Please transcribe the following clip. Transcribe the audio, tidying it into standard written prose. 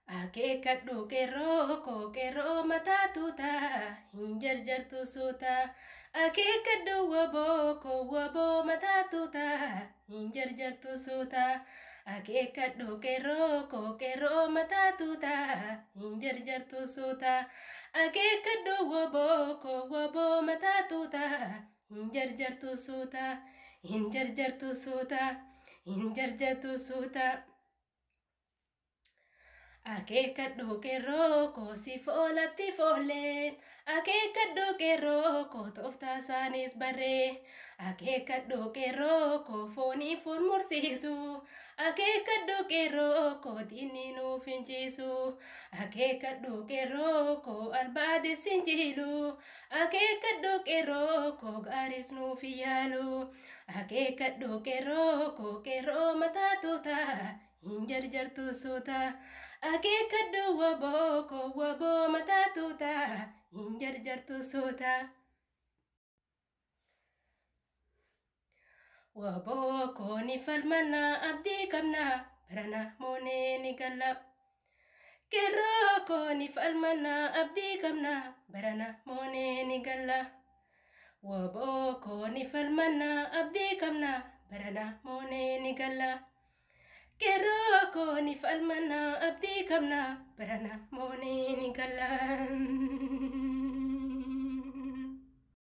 Akeekkadhu qeerroo koo, qeerroo mataa tuutaa, hin jarjartu suuta. Akeekkadhu waboo koo, waboo mataa tuutaa, hin jarjartu suuta. Akeekkadhu qeerroo koo, qeerroo mataa tuutaa, hin jarjartu suuta. Akeekkadhu waboo koo, waboo mataa tuutaa, hin jarjartu suuta. Hin jarjartu suuta. Hin jarjartu suuta. Akeekkadhu qeerroo koo, si foolatti foolleen. Akeekkadhu qeerroo koo, tooftaa isaanis barree. Akeekkadhu qeerroo koo, foonii foon mursiisu. Akeekkadhu qeerroo koo, diinni nuuf hin ciisu. Akeekkadhu qeerroo koo, albaadis hin jiilu. Akeekkadhu qeerroo koo, gaaris nuuf hin yaalu. Akeekkadhu qeerroo koo, qeerroo mataa tuutaa, hin jarjartu suuta. Akeekkadhu waboo koo, waboo mataa tuutaa, hin jarjartu suuta. Waboo koo ni falmannaa, abdii qabnaa, barana moonee ni galla. Qeerroo koo ni falmannaa, abdii qabnaa, barana moonee ni galla. Waboo koo ni falmannaa, abdii qabnaa, barana moonee ni galla. Qeerroo koo ni falmannaa, abdii qabnaa, barana moonee ni galla.